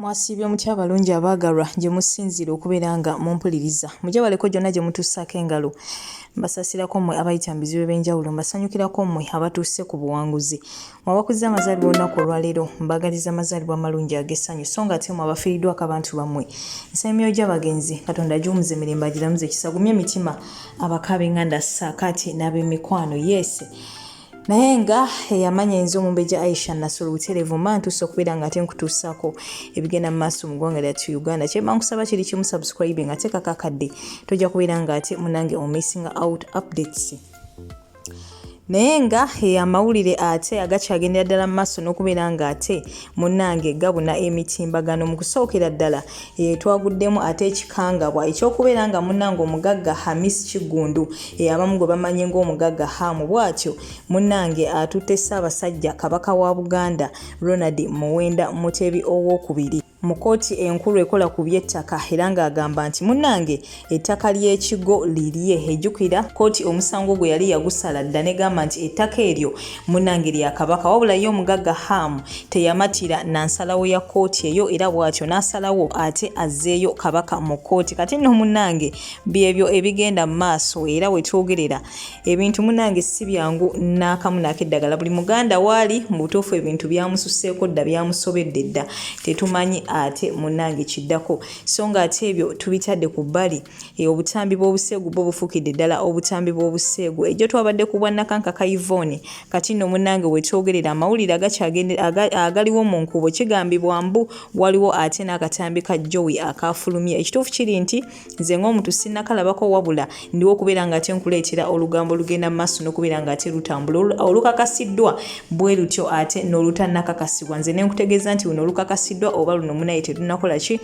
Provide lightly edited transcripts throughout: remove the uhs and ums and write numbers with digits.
Mwasiibye mutya abalungi abaagalwa gye musinziira okubeera nga mumpuliriza. Mujebaleko gyonna gye mutussaako engalo. Mbasaasirako mmwe abayita mu bizibu eby'enjawulo, mbasanyukirako mmwe abatuuse ku buwanguzi. Mmwe abakuzza amazaalibwa olunaku olwaleero, mbaagaliza amazaalibwa amalungi ag'essanyu so nga ate mmwe abafiiriddwako abantu bammwe. Nsaba emyoyo gy'abagenzi Katonda agiwumuze emirembe agiramuze ekisa agumye emitima abaka ab'enganda ssaako ate n'ab'emikwano. Yes. Naye nga eyamanya enze omumbejja Aisha Nassolo butereevu mba ntuuse okubeera nga ate nkutuusaako ebigenda mu maaso mu ggwanga lyattu Uganda. Kyemba nkusaba kiri kimu, subscribe nga teekako akadde, tojja kubeera nga ate munange omissinga out updates. Naye nga amawulire ate agakyagendera ddala mu maaso n'okubeera nga ate munnange gabuna emitimbagano, mu kusookera ddala twaguddemu ate ekikangabwa eky'okubeera nga munnange omugagga Hamis Kiggundu, abamu gwe bamanyi ng'omugagga Hamu, bw'atyo munnange atutte Ssaabasajja Kabaka wa Buganda Ronald Muwenda Mutebi Owookubiri mu kkooti enkulu ekola ku by'ettaka era ng'agamba nti munnange ettaka ly'ekigo lirye. Ejjukira kkooti omusango gwe yali yagusala dda negamba nti ettaka eryo munnange lya Kabaka, wabula ye omugagga Ham teyamatira na nsalawo ya kkooti eyo era bw'atyo n'asalawo ate azzeeyo Kabaka mu kkooti. Kati nno munnange byebyo ebigenda mu maaso era we twogerera ebintu munnange si byangu n'akamu n'akeddagala. Buli Muganda waali mu butuufu ebintu byamususeeko dda, byamusobedde dda, tetumanyi ate munnange kiddako. So nga ate ebyo tubitadde ku bbali, obutambi bw'obuseegu bwo bufuukidde ddala obutambi bw'obuseegu. Ejjo twabadde ku bwa Nakankaka Yvonne, kati nno munnange we twogerera amawulire agaliwo mu nkuubo kigambibwa mbu waliwo ate n'akatambi ka Joey akaafulumye. Ekituufu kiri nti nze ng'omuntu sinnakalabako, wabula ndiwo okubeera nga ate nkuleetera olugambo olugenda mu maaso n'okubeera nga ate lutambula olukakasiddwa bwe lutyo ate n'olutannakakasibwa. Nze ne nkutegeeza nti luno olukakasiddwa oba luno munaye terunnakola ki,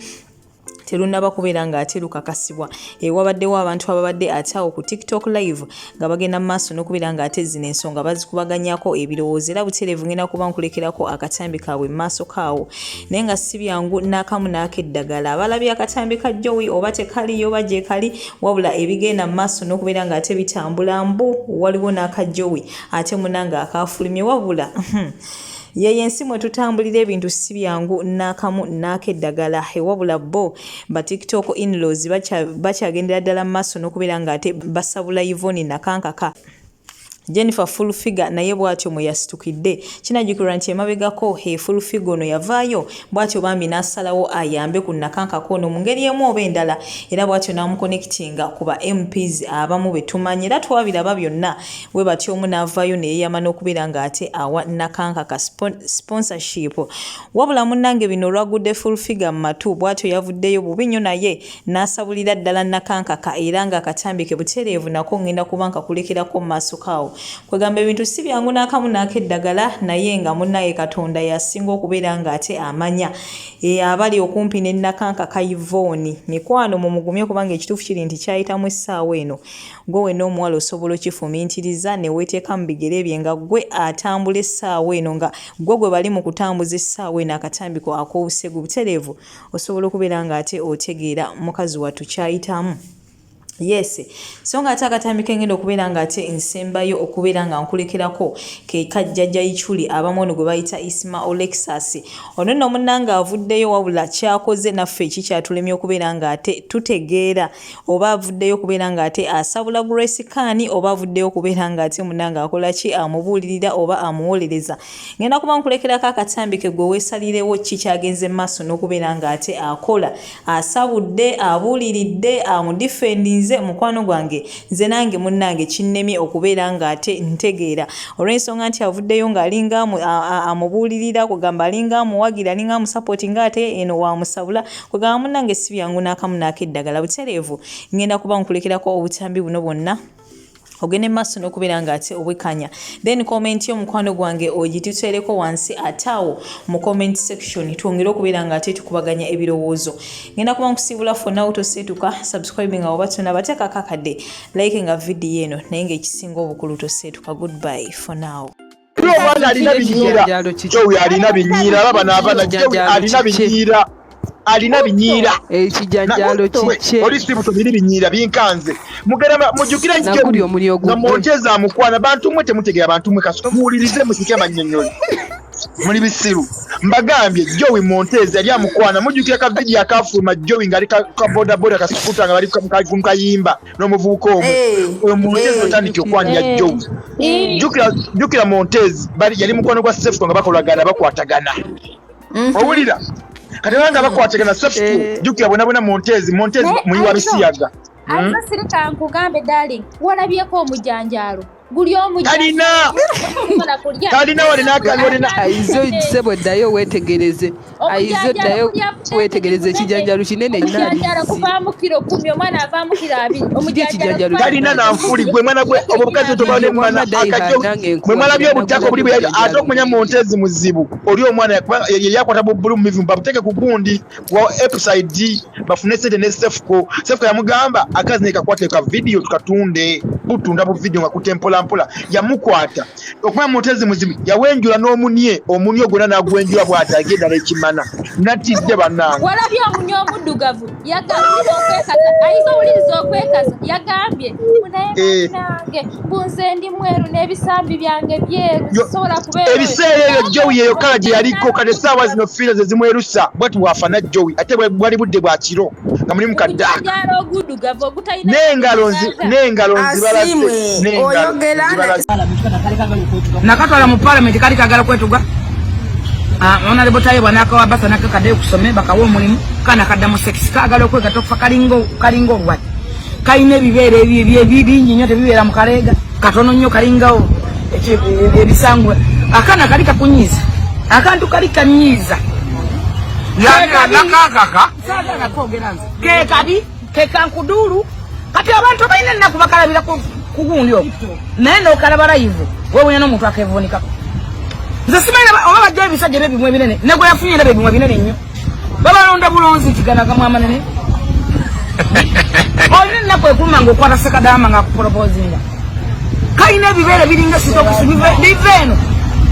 terunnaba kubeera nga ate lukakasibwa. Wabaddewo abantu ababadde ate awo ku TikTok live nga bagenda mu maaso n'okubeera nga ate zino ensonga bazikubaganyako ebirowoozo era butereevu ngenda kuba nkulekerako akatambi kaabwe mu maaso kaawo, naye nga si byangu n'akamu n'akeddagala. Abalabye akatambi ka Joey oba tekaliyo oba gyekali, wabula ebigenda mu maaso n'okubeera nga ate bitambula mbu waliwo n'aka Joey ate munange akaafulumye, wabula yeyo ensi mwe tutambulira ebintu si byangu n'akamu n'akeddagala. Wabula bo ba TikTok inlaws bakyagendera ddala mu maaso n'okubeera nga ate basabula Yvonne Nakankaka. Jennifer Full Figure naye bw'atyo mwe yasitukidde. Kinajjukirwa nti emabegako Full Figure ono yavaayo bw'atyo bambi n'asalawo ayambe ku Nakankaka ono mu ngeri emu oba endala, era bw'atyo n'amuconnectinga ku ba MPs abamu be tumanyi era twabiraba byonna we batyo, omu n'avaayo ne yeeyama n'okubeera ng'ate awa Nakankaka sponsorship. Wabula munnange bino olwagudde Full Figure mu matu, bw'atyo yavuddeyo bubi nnyo naye n'asabulira ddala Nakankaka, era ng'akatambi ke butereevu nako ngenda kuba nkakulekerako mu maaso kaawo. Kwegamba ebintu si byangu n'akamu n'akeddagala, naye nga munnaye Katonda y'asinga okubeera ng'ate amanya. Abali okumpi ne Nakankaka Yvonne, mikwano mumugumye kubanga ekituufu kiri nti kyayitamu essaawa eno. Gwe wenna omuwala osobola okifumiitiriza ne weeteeka mu bigere bye nga ggwe atambula essaawa eno, nga ggwe gwe bali mu kutambuza essaawa eno akatambi ko ak'obusegu butereevu, osobola okubeera ng'ate otegeera mukazi wattu ky'ayitamu. Yes, so nga ate akatambi kengenda okubeera nga ate nsembayo okubeera nga nkulekerako ke ka Jjajja Ichuli, abamu ono gwe bayita Isma Olexus. Ono nno munnange avuddeyo, wabula kyakoze naffe kikyatulemye okubeera nga ate tutegeera oba avuddeyo okubeera nga ate asabula Grace Khan oba avuddeyo okubeera nga ate munnange akola ki, amubuulirira oba amuwolereza. Ngenda kuba nkulekerako akatambi ke gwe weesalirewo ki kyagenze mu maaso n'okubeera nga ate akola, asabudde, abuuliridde, amudifendinze. Mukwano gwange nze nange munnange kinnemye okubeera nga ate ntegeera olw'ensonga nti avuddeyo ng'alinga amubuulirira, kugamba alinga amuwagira, alinga amusapoti ng'ate eno wamusabula. Kugamba munnange si byangu n'akamu n'akeddagala. Butereevu ngenda kuba nkulekerako obutambi buno bwonna ogende maaso n'okubeera ng'ate obwekanya, then comment yo mukwano gwange ogituteereko wansi ate awo mu comment section twongere okubeera ng'ate tukubaganya ebirowoozo. Ngenda kuba nkusiibula for now, toseetuka, subscribe nga oba tonaba, teekako akadde, like nga vidiyo eno, naye ng'ekisinga obukulu toseetuka. Goodbye for now. Omwana alina binyiira, Joey alina binyiira, alaba n'abaana. Joey alina binyiira, alina binyiira. Ekijanjalo kikye? Oli sibuto biri binyiira binkanze. Mugenda mujjukire Naguli omuli nga ogugwe. Mwonjeza mukwana. Bantu mmwe temutegera, bantu mmwe kasita muwulirize musike mannyonnyole. Muli bisiru. Mbagambye Joey Montez yali amukwana. Mujjukira ka video akafuluma Joey ng'ali ka boda boda kasukuta nga bali mu kayimba n'omuvubuka omu. Oyo Montez otandika okwanira Joey. Jjukira Montez bali yali mukwano gwa Sefuko nga bakolagana bakwatagana. Owulira? Kati banga bakwatagana Sefuko, jjukira bonna bonna Montez, Montez muyiwa bisiyaga. Ate sirika nkugambe darling, walabyeko omujanjaalo guli? Talina talina walina. Aizo sebo, ddayo weetegereze. Aizo, ddayo weetegereze, ekijanjaalo kinene. Omujanjaalo kuvaamu kilo 10, omwana avaamu kilo 20. Ekijanjaalo Talina nanfuli gwe mwana gwe, obwo bukazi toba ne mwana akajjo mwe mwalabye obutako buli bwe ate okumanya Montezi muzibu oli omwana ye yakwata bu blue movie babuteeke ku gundi wa episode bafune sente ne Sefuko. Sefuko yamugamba akazi ne kakwate ka video tukatunde, butunda bu video nga kutempola mpola yamukwata. Okumanya Montezi muzibu, yawenjula n'omunye, omunye gwonna n'agwenjula bw'ati agenda n'ekimana natidde bannange. Walabye omunye omuddugavu? Yagambye okwekaza, ayinza owuliriza okwekaza, yagambye munaye bannange bunze ndi mweru n'ebisambi byange byeru, sisobola kubeera. Ebiseera ebyo Jowi yeyo kala gye yaliko. Kati essaawa zino fiira ze zimwerusa bwati bwafana Jowi, ate bwali budde bwa kiro nga mulimu kaddaaka. Omujanjaalo oguddugavu ogutalina N'engalo nzibalaze. Asiimwe, N'engalo oyogera nzibalaze. Nakatwala mu palamenti kali kagala kwetuga. Honorable Tayebwa n'akawa basa nakakaddeyo kusome bakawa omulimu kana kaddamu sex kaagala okwegatta okufa kalinga olwati kalina ebibeere bingi nnyo tebibeera mu kaleega katono nnyo kalinga ebisangu akaana kali kakunyiiza akantu kali kanyiiza. Nakakaka. Saagala kwogera nze kekabi kekankudulu. Kati abantu abalina ennaku bakalabira ku gundi okwo, naye nokalaba live wewunya n'omuntu akevuunikako. Nze simanyi oba bajjayo ebisajja byebimwa ebinene ne gwe yafunye era ebimwa binene nnyo babalonda bulonzi nti ganagamu amanene. Olina ennaku ekuluma ng'okwata sekadaama ng'akuproposinga kalina ebibeere biringa sitokisi biva eno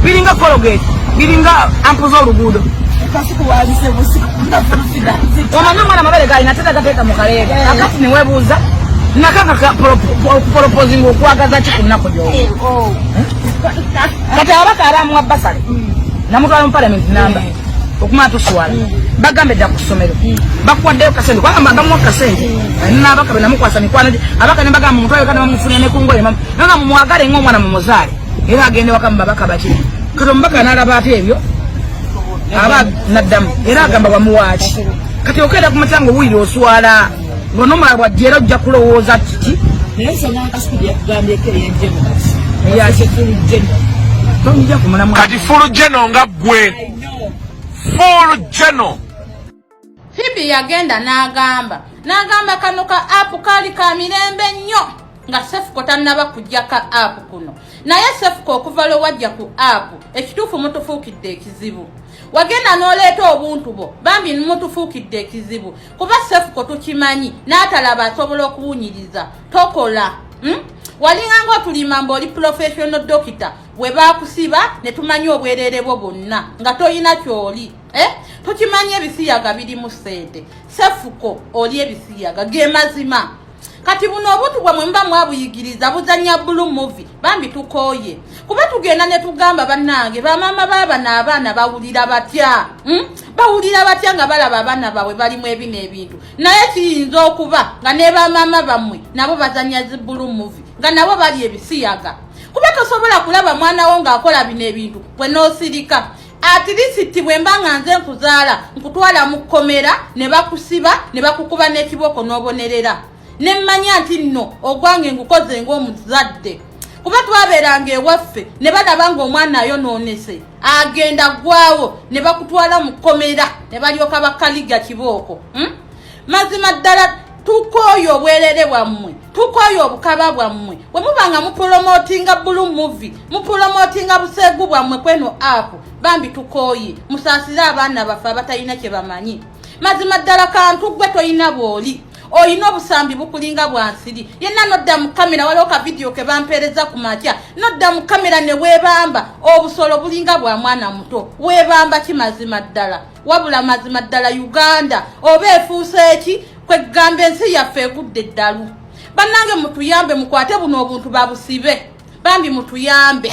biringa Colgate biringa ampu z'oluguudo. Omanyi omwana amabere galina ate tagateeka mu kaleega akati neweebuuza nakaka okuproposinga okwagaza ki ku nnaku gyowo. Kati abaka abamuwa basale namutwala mu palamenti namba okumala tuswala bagambe dda ku ssomero bakuwaddeyo kasente kubanga bamuwa kasente n'abaka be namukwasa mikwano gye abaka ne bagamba mumutwale kandi bamufunira ne ku ngoye nanga mumwagale ng'omwana mumuzaale era agende waka mu babaka baki. Kati omubaka n'alaba ate ebyo aba naddamu era agamba bamuwaaki. Kati okeera ku makya nga owulira oswala ng'onomala bwajja era ojja kulowooza kiki. Naye nsonga Nkasuku yakugambyeko ey'enjeno Eyaki? Full general. Tonjija kumulamu. Kati full general nga ggwe full general. Phoebe yagenda n'agamba kano ka app kaali ka mirembe nnyo nga Sefuko tannaba kujja ka app kuno. Naye Sefuko okuva lwe wajja ku app, ekituufu mutufuukidde ekizibu. Wagenda n'oleeta obuntu bwo, bambi mutufuukidde ekizibu kuba Sefuko tukimanyi n'atalaba asobola okuwunyiriza tokola, Walinganga otulima mbu oli professional doctor, bwe baakusiba ne tumanya obwereere bwo bwonna nga toyina kyoli, eh? Tukimanyi ebisiyaga birimu ssente. Sefuko oli ebisiyaga ge mazima. Kati buno obuntu bwamwe muba mwabuyigiriza buzanya blue movie, bambi tukooye kuba tugenda ne tugamba bannange bamaama baabano abaana bawulira batya, Bawulira batya nga balaba abaana baabwe balimu ebino ebintu? Naye kiyinza okuba nga ne bamaama bammwe nabo bazanya zi blue movie nga nabo bali ebisiyaga, kuba tosobola kulaba mwana wo ng'akola bino ebintu bwe n'osirika. At least bwe mba nga nze nkuzaala nkutwala mu kkomera ne bakusiba ne bakukuba n'ekiboko n'obonerera ne mmanya nti nno ogwange ngukoze ng'omuzadde, kuba twabeeranga ewaffe ne balaba ng'omwana ayonoonese agenda ggwawo ne bakutwala mu kkomera ne balyoka bakaliga kibooko, Mazima ddala tukooye obwerere bwammwe, tukooye obukaba bwammwe. Bwe muba nga mupromotinga blue movie, mupromotinga buseegu bwammwe kweno app, bambi tukooye. Musaasire abaana baffe abatalina kye bamanyi. Mazima ddala kantu gwe toyina bw'oli olina obusambi bukulinga bwansiri yenna nodda mu kamera. Waliwo ka vidiyo ke bampeereza ku makya, nodda mu kamera ne weebamba obusolo bulinga bwa mwana muto. Weebamba ki mazima ddala? Wabula mazima ddala Uganda oba efuuse eki? Kwegamba ensi yaffe egudde eddalu. Bannange mutuyambe, mukwate buno obuntu babusibe. Bambi mutuyambe,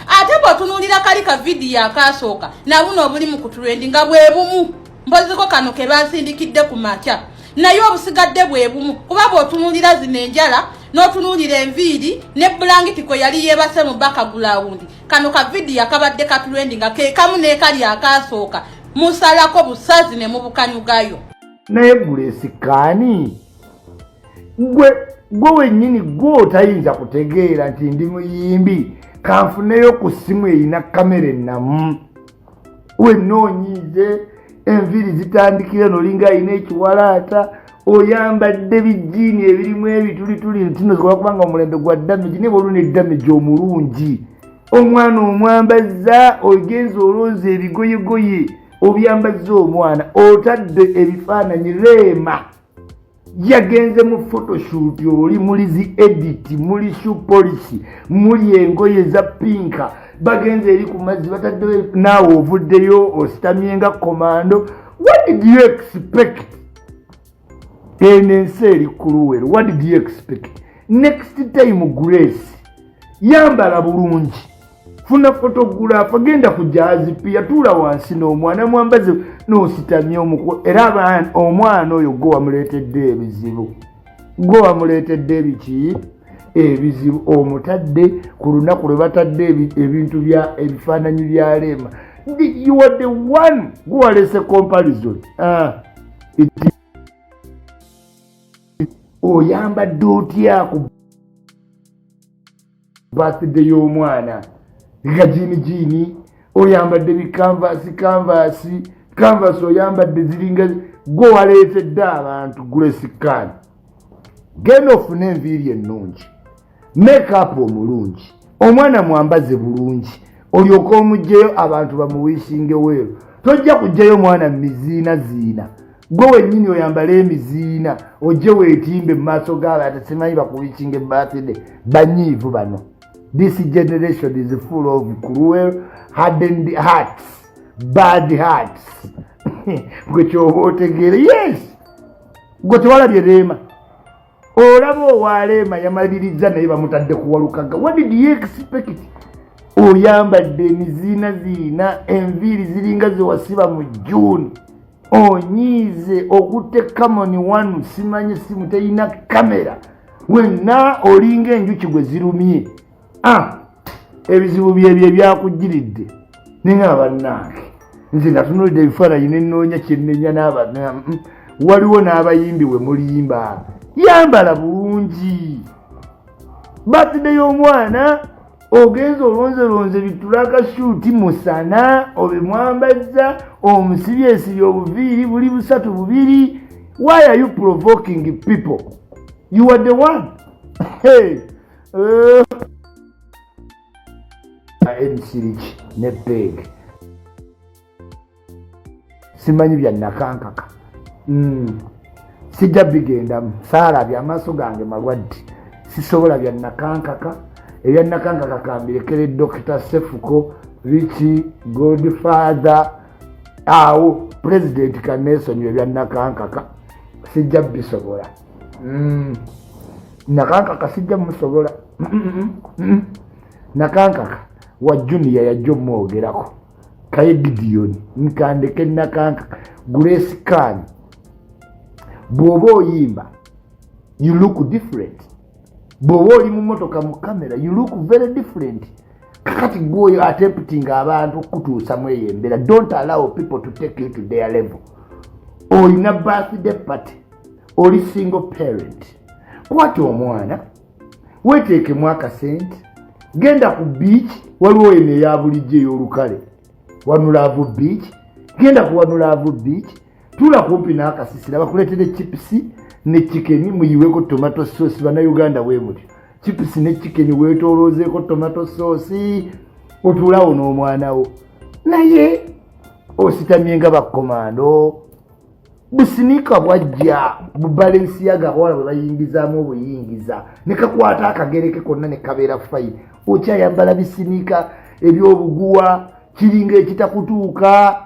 Ate bw'otunuulira kali ka vidiyo akaasooka nabuno obuli mu kutulendi nga bwe bumu, mboziko kano ke bansindikidde ku makya, naye obusigadde bwe bumu, kuba bw'otunuulira zino enjala n'otunuulira enviiri ne bulangiti kwe yali yeebase mu background, kano ka vidiyo akabadde katulendi nga ke kamu n'ekali akaasooka, musalako busazi ne mubukanyugayo. Naye Grace Khan, gwe gwe wennyini gwe otayinza kutegeera nti ndi muyimbi, kanfuneyo ku ssimu erina kamera ennamu. Wenna onyiize, enviiri zitandikira nolinga alina ekiwalaata, oyambadde bijiini ebirimu ebitulituli ntino zikola kubanga omulembe gwa damage, naye bwoluna edamage omulungi omwana omwambazza, ogenza olonza ebigoyegoye obyambazza omwana, otadde ebifaananyi. Rema yagenze mu photoshoot, oli muli zi edit, muli shoe polish, muli engoye za pink, bagenze eri ku mazzi bataddeyo, naawe ovuddeyo ositamye nga komando. What did you expect? Eno ensi eri cruel. What did you expect? Next time, Grace, yambala bulungi, funa photographer, genda ku Jazz Pier, tuula wansi n'omwana mwambaze, n'ositamye omuku. Era omwana oyo gwe wamuleetedde ebizibu, gwe wamuleetedde ebiki, ebizibu. Omutadde ku lunaku lwe batadde ebintu bya ebifaananyi bya Rema. You are the one gwe waleese comparison. Ah, oyambadde otya ku birthday y'omwana? Nga jiini jiini, oyambadde bikanvasi kanvasi kanvasi, oyambadde ziringa gwe waleetedde abantu. Grace Khan, genda ofune enviiri ennungi, makeup omulungi, omwana mwambaze bulungi, olyoke omugjeyo abantu bamuwishinge well. Tojja kugjayo omwana mumiziina ziina, gwe wennyini oyambale emiziina, ojje weetimbe mu maaso g'abantu, simanyi bakuwishinga ebirthday. Banyiivu bano. This generation is full of cruel, hardened hearts, bad hearts. Gwe kyoba otegeere, yes, gwe tewalabye Rema, olaba owaleema yamaliriza naye bamutadde kuwalukaga. What did you expect? Oyambadde emiziina ziina, enviiri ziringa zewasiba mu June, onyiize, okutte Camon one, simanyi simu teyina kamera, wenna olinga enjuki gwe zirumye. Ah, ebizibu byebyo ebyakugiridde. Ninga bannange, nze natunulidde ebifaananyi nenoonya kyenenya n'aba waliwo n'abayimbi we mulimba. Yambala bulungi, birthday y'omwana ogenza olonzelonze bitulakashuuti musana, obimwambazza, omusibyesibye obuviiri buli busatu bubiri. Why are you provoking people? You are the one. Hey. Ensiriki ne peg simanyi bya nakankaka. Sijja bigendamu, saalabye, amaaso gange malwadde, sisobola bya nakankaka. Ebya nakankaka kambirekere Dr Sefuko Riki Godfather awo President kanesonyiwe. Ebya nakankaka sijja bisobola. Nakankaka sijja musobola. Nakankaka wa Junior yajja omwogerako kaye Gideon nkandeke. Nakankaka, Grace Khan, bw'oba oyimba you look different, bw'oba oli mu motoka mu kamera you look very different. Kakati gwoyo attempting abantu okutuusamu eyo embeera, don't allow people to take you to their level. Olina birthday party, oli single parent, kwata omwana weteekemu akasente, genda ku beach, waliwo eno eya bulijjo ey'olukale, One Love Beach, genda ku One Love Beach, tuula kumpi n'akasisira, bakuleetere chips ne chicken, muyiweko tomato sauce. Bannayuganda bwe mutyo, chips ne chicken weetooloozeeko tomato sauce, otuulawo n'omwana wo, naye ositamye nga bakomando. Businiika bwajja buBalenciaga, abawala bwe bayingizaamu obuyingiza ne kakwata akagereke konna ne kabeera fine. Okyayambala bisiniika ebyobuguwa kiringa ekitakutuuka,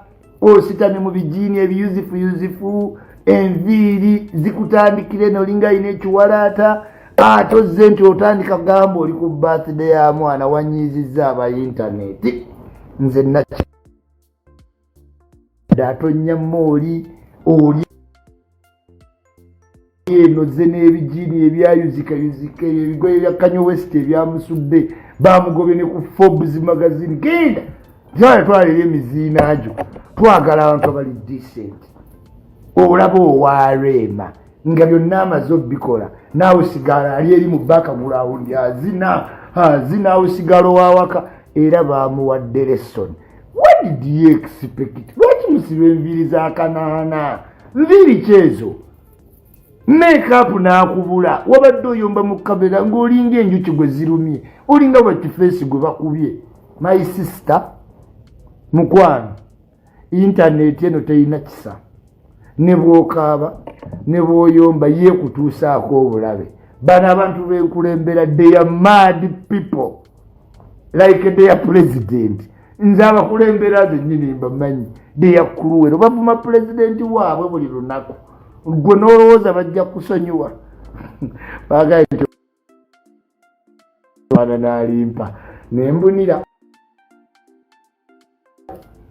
ositamye mu bijiini ebiyuzifuyuzifu, enviiri zikutandikira eno, olinga alina ekiwalaata. Ate ozze nti otandika gamba oli ku birthday ya mwana, wanyiizizza aba intaneti. Nze nakyadde atonnya mooli oli eno ze n'ebijiini ebyayuzikayuzika, ebyo ebigoye bya Kanye West ebyamusudde, bamugobye ne ku Forbes magazine. Genda twala twala eri emiziina gyo. Twagala abantu abali decent. Olaba owareema nga byonna amaze obikola, naawe sigala ali eri mu background azina azina, awe sigala owawaka era bamuwadde lesson. What did you expect? Lwaki musiba enviiri za kanaana? Nviiri kyezo makeup n'akubula. Wabadde oyomba mu kamera ng'olinga enjuki gwe zirumye, olinga bakifeesi gwe bakubye. My sister, mukwano, intaneti eno terina kisa. Ne bw'okaaba ne bw'oyomba, yeekutuusaako obulabe. Bano abantu benkulembera, they are mad people like their president. Nze abakulembera bennyini mbamanyi, they are cruel. Bavuma pulezidenti waabwe buli lunaku, gwe n'olowooza bajja kusonyiwa? Bagaye nti mwana n'alimpa nembunira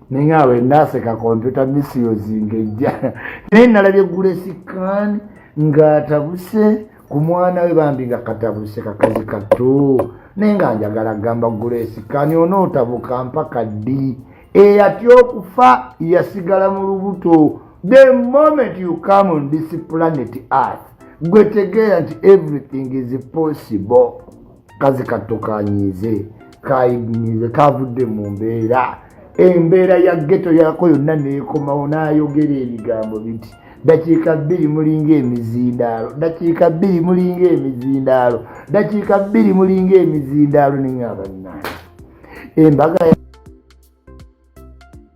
ninga bwe naseka computer misuse ng'ejja. Naye nalabye Grace Khan ng'atabuse ku mwana we, bambi nga katabuse kakazi kattu. Naye nga njagala gamba Grace Khan, onootabuka mpaka ddi? Eyatya okufa yasigala mu lubuto. The moment you come on this planet Earth, gwe tegeera nti everything is possible. Kazi kattu kanyiize, kanyiize, kavudde mu mbeera, embeera ya ghetto yako yonna neekomawo n'ayogera ebigambo biti, dakiika 2 mulinga emizindaalo, dakiika 2 mulinga emizindaalo, dakiika 2 mulinga emizindaalo. Neŋŋamba bannange, embaga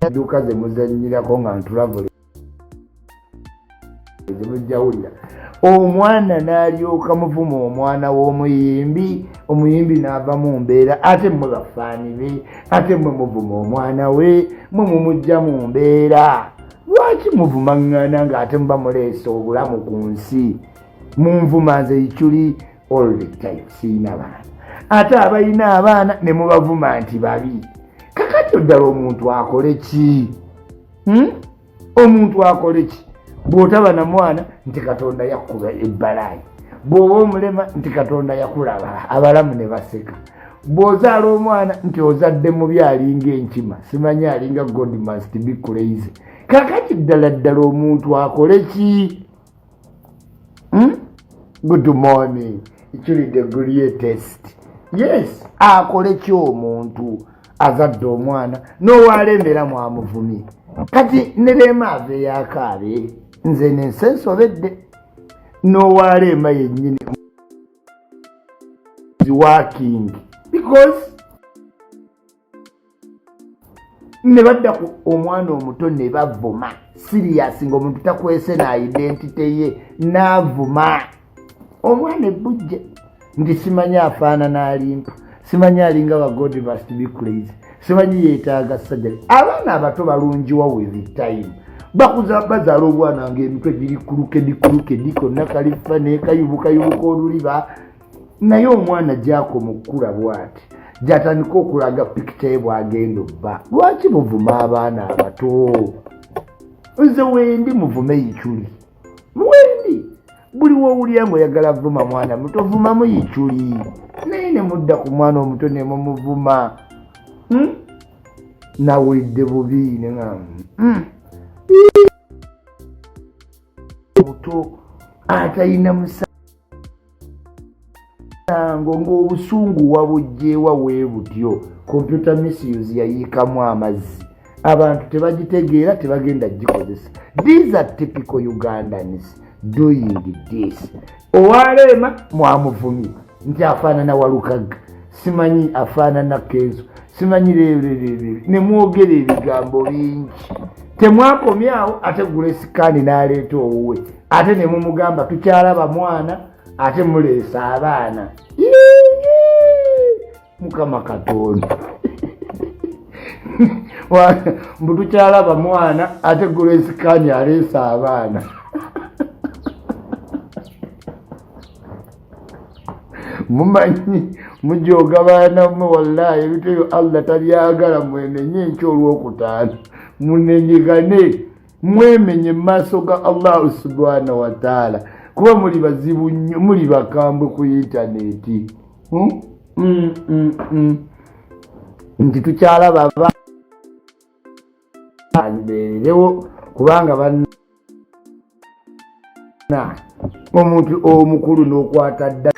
dduuka ze muzannyirako nga ntulabule zemujjawulira. Omwana n'alyoka muvuma omwana w'omuyimbi, omuyimbi n'ava mu mbeera. Ate mmwe bafaani be, ate mmwe muvuma omwana we, mwe mumujja mu mbeera. Lwaki muvumaŋŋana ng'ate muba muleese obulamu ku nsi? Munvuma nze Ikyuli all the time, siina baana, ate abalina abaana ne mubavuma nti babi. Kakati ddala omuntu akole ki? Omuntu akole ki bw'otaba na mwana nti Katonda yakuba ebbalaayi, bw'oba omulema nti Katonda yakulaba, abalamu ne baseka, bw'ozaala omwana nti ozadde mubi, alinga enkima, simanyi alinga God must be crazy. Kakati ddala ddala omuntu akole ki? Good morning, Ikyuli the greatest. Yes, akole ki omuntu azadde omwana n'owalembera mwamuvumye? Kati ne Rema aveeyo akaabe, nze nensi ensobedde. N'owaleema yennyini is working because ne badda ku omwana omuto ne bavuma serious, ng'omuntu takwese na identity ye, n'avuma omwana ebbujje nti simanyi afaanana alimpa, simanyi alinga wa God must be crazy, simanyi yeetaaga sajjali. Abaana abato balungiwa with time. Bakuza bazaala obwana ngaemitwe giri crooked crooked, konna kalifa nekayubukayubuka oluliba. Naye omwana gyakoma okukula bwati, gyatandika okulaga pikita ye bwagenda obba. Lwaki muvuma abaana abato? Nze wendi muvume Ikyuli, wendi buli wowulira ngaoyagala vuma mwana muto, vumamu Ikyuli, naye ne mudda ku mwana omuto ne mumuvuma. Nawulidde bubi nenga muto atalina musango, ng'obusungu wabugjeewa wee butyo? Computer misuse yayiikamu amazzi, abantu tebagitegeera, tebagenda gikozesa. These are typical Ugandans doing this. Owaleema mwamuvumye nti afaanana Walukagga, simanyi afaanana Kenzo, simanyi leererere, ne mwogera ebigambo bingi. Temwakomyawo, ate Grace Khan n'aleeta owuwe, ate ne mumugamba tukyalaba mwana, ate muleesa abaana. Mukama Katonda, mbu tukyalaba mwana, ate Grace Khan aleesa abaana. Mumanyi mujooga baana mmwe, wallahi ebintu ebyo Allah tabyagala. Mwenenye enkya olwokutaano, munenyegane, mwemenye mu maaso ga Allahu subhanahu wataala, kuba muli bazibu nnyo, muli bakambwe ku intaneti. Nti tukyalaba abeerewo, kubanga banna omuntu omukulu n'okwata dda.